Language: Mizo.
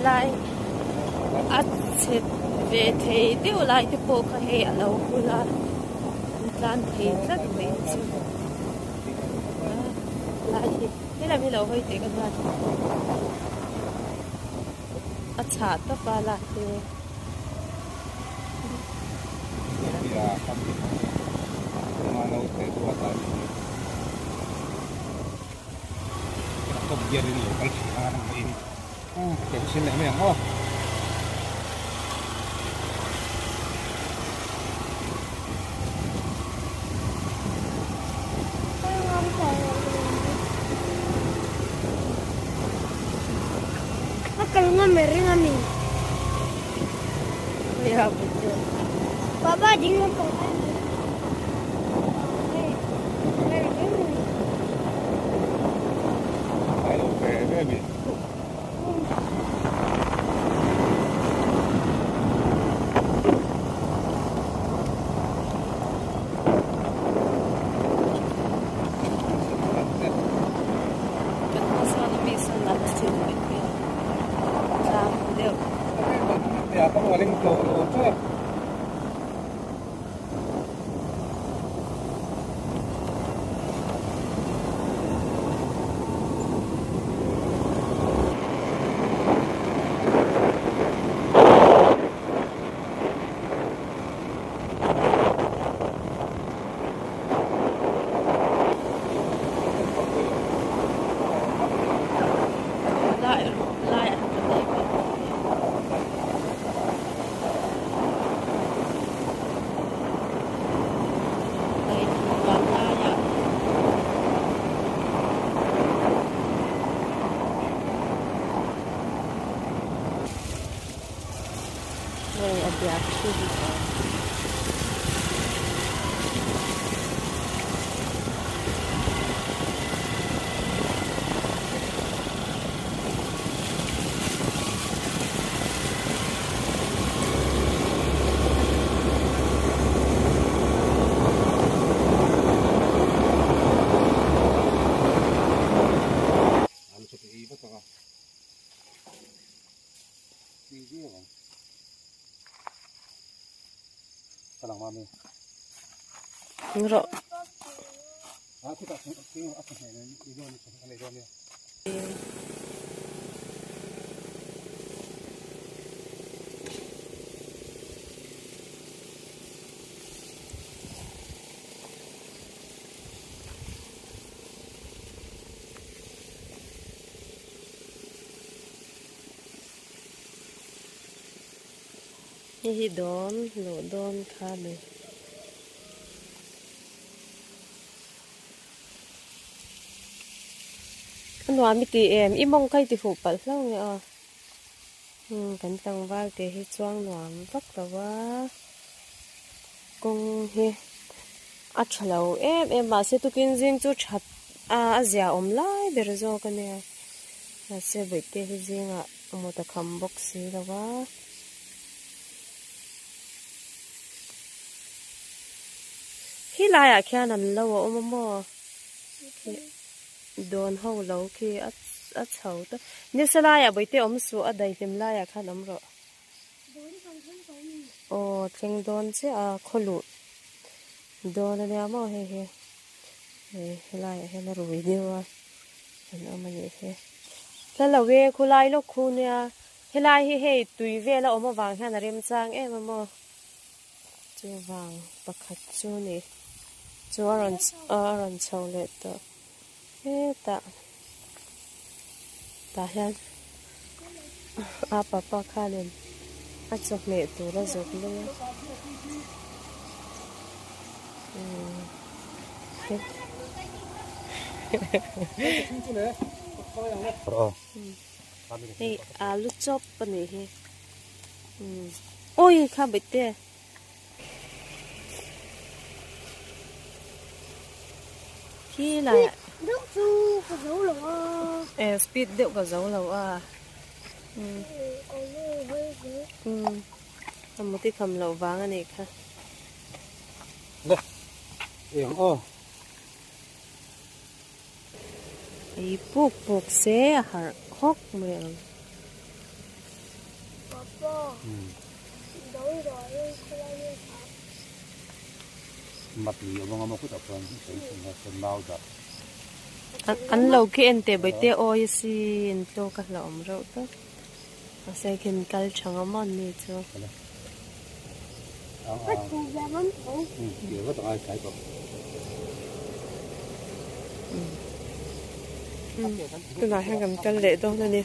Helai a chhe ve thei deuh lai te pawh kha hei a lo hul a an tlan thei tlat mai chu lai hi helam hi lo hawi teh ka hman a chhah tawp a la te. A kal ngam e ring a mi. Baba ding lampang ai. Kan hma sawn ami sawn a la chhun mai hmel tlang deuh. Lai lai an ka nei ve bawk nen. Hei van laiah hei a biak thin a. Rawh. Hei hi dawn luh dawn kha a ni. A nuam i ti em? I mawng kha i ti huh palh hlauh nge aw. Umm kan tlangval te hi chuang nuam vak lo a. Kawng hi a tha lo em em mahse tukin zing chu that a a zia awm lai ber zawk a nia. Mahse bawihte hi zingah a mut a kham bawk si lo a. Khi laiah khian an lo a awm a maw dawn ho lo khi a chho ta nasa laiah bawihte awm suh a daihlim laiah khan awm rawh aw thleng dawn chiah a khaw luh dawn ania maw hei hi hei helaiah hian a rui deuh a an awm a nih hi hla lo e khulai lawk khu nia. Helai hi hei tui vel a awm avang hian a remchang em a maw? Chuvang pakhat chu ni. Chu a rawn a rawn chho leh tawh hetah tah hian a papa khanin a chawhmeh tur a zawk leh a. Hei alu chop a nih hi umm awi kha bawihte khi lah deuh chu ka zo lo a e speed deuh ka zo lo a umm umm a muti kham loh vang a nih kha le eng aw. Ei puk puk se a harh hawk mai ang. An lo khi en teh bawihtê awi a sin tlawk a hlauhawm reuh tlat mahse khian kal tha ngam a ni chu. Tunah hian kan kal leh dawn a ni.